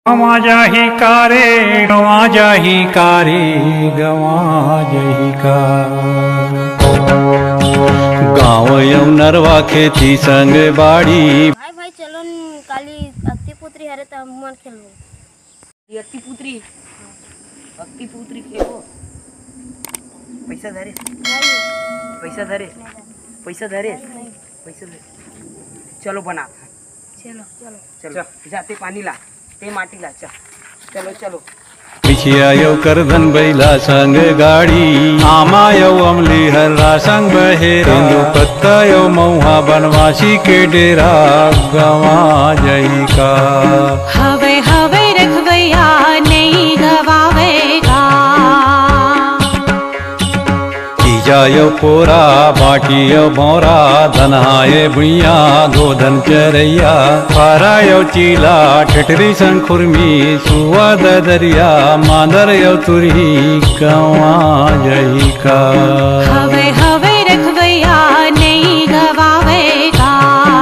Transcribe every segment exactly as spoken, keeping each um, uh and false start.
गंवा जाही का रे, गंवा जाही का रे, गंवा जाही का। गाँव अउ नरवा खेती संग बाड़ी। भाई, भाई, चलो न, काली अक्ति पुतरी हरे त हमन खेलबो। ये अक्ति पुतरी, अक्ति पुतरी खेलबो। पैसा धरे, पैसा धरे, पैसा धरे, पैसा धरे। चलो बना। चलो, चलो। चलो, जाते पानी ला, ते माटी ला, चल। चलो, चलो। बिछिया अउ करधन बइला संग गाड़ी, आमा अउ अमली हर्रा संग बहेरा, तेंदू पत्ता अउ मउहा बनवासी के डेरा, गंवा जाही का। हवय, हवय रखवइया, नइ गंवावय का। तीजा अउ पोरा, बाँटी अउ भौंरा, धनहा ए भुइयाँ, गोधन चरइया, पारा अउ चीला, ठेठरी संग खुरमी, सुवा ददरिया, मांदर अउ तुरही, गंवा जाही का। हवय, हवय रखवइया, नइ गंवावय का।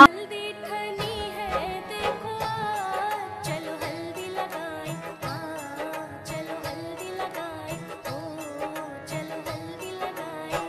हल्दी ठनी है, देखो आज, चलो हल्दी लगाएं, हाँ, चलो हल्दी लगाएं, ओ, चलो हल्दी लगाएं।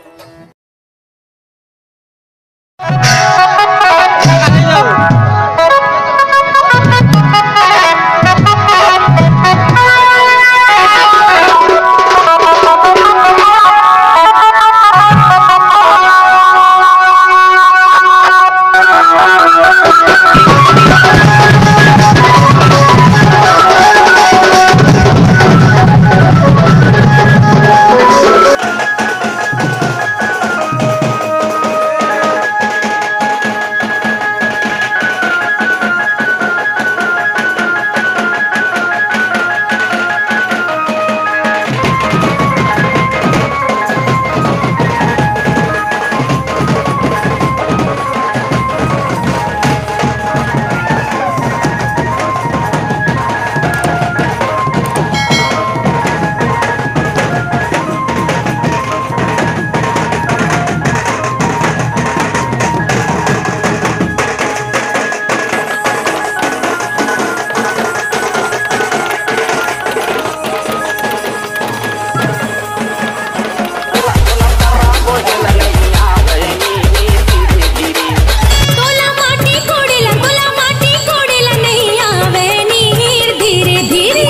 तोला माटी कोड़े ला, तोला माटी कोड़े ला नइ आवय नीर। धीरे धीरे,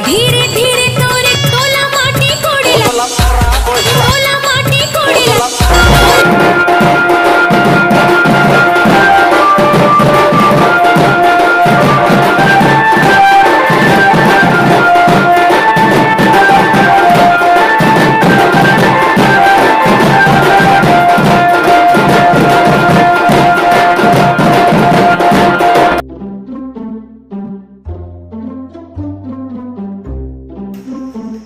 धीरे धीरे तोरे तोला माटी कोड़े ला, तोला माटी कोड़े ला।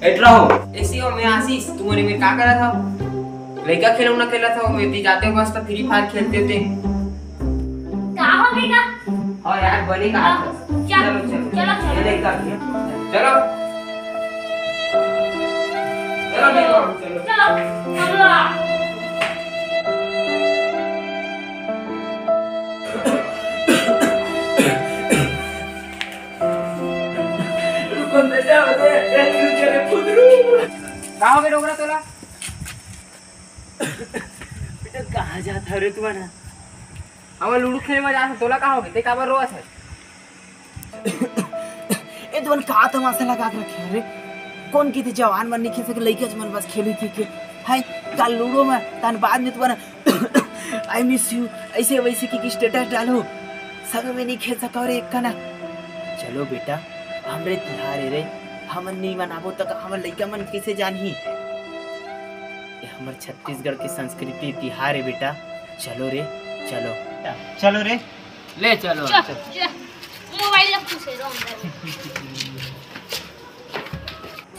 एटरा हो। ऐसी हो, मैं आशीष, तुमन में का करत हो? लइका खिलौना खेलत हो, मैं ती जाते हो बस तो फ्री फायर खेलते होते। का हो बेटा? हाँ यार, बने का हाँ, हाथ है। चल, चलो, चलो। चलो, चलो। ये लइका भी है। चलो। चलो, बेटा, चलो। चलो, चलो। रुको, बेटा, अरे, रुक जा रे, खुद रुक। का हो गया डोकरा तोला? बेटा, कहाँ जात हरे तुमन? हमन लूडो खेले में जात हन, तोला का होगे? ते काबर रोवत हस? ए, तुमन का तमाशा लगा के रखे हरे? कोन किथे जवान मन नइ खेल सके, लइका मन बस खेली के, के। हाय, काल लूडो में, तहन बाद में तुमन I miss you, ऐसे वैसे के, के status डालो। संग में नइ खेल सको रे, एक कना। चलो बेटा, हमरे तिहार ए रे, हमन नइ मनाबो त हमर लइका मन कइसे जानही? ये हमर छत्तीसगढ़ के संस्कृति तिहार हे बेटा, चलो रे, चलो। चलो रे। ले चलो। चल, चल। मोबाइल ला खुश है, रो अंदर।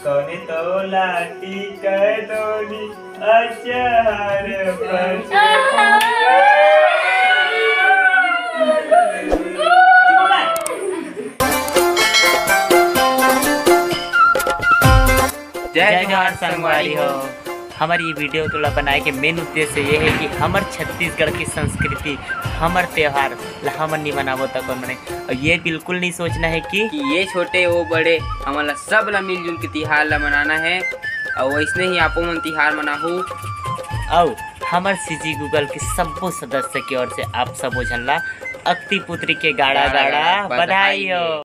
तोने तो लाठी कर दोनी अचार पर। जय जोहार संगवारी हो। हमर ये वीडियो तो ला बनाए के मेन उद्देश्य ये है कि हमर छत्तीसगढ़ की संस्कृति, हमर त्योहार ला हमन नहीं मनाबो त कौन मनाही। और ये बिल्कुल नहीं सोचना है कि कि ये छोटे वो बड़े, हमन ला सब ला मिलजुल के तिहार ला मनाना है। और वैसने ही आपो मन तिहार मनाहू। और हमर सीजी गूगल के सब्बो सदस्य की ओर से आप सबो झन ला अक्ति पुत्री के गाड़ा गाड़ा बधाई हो।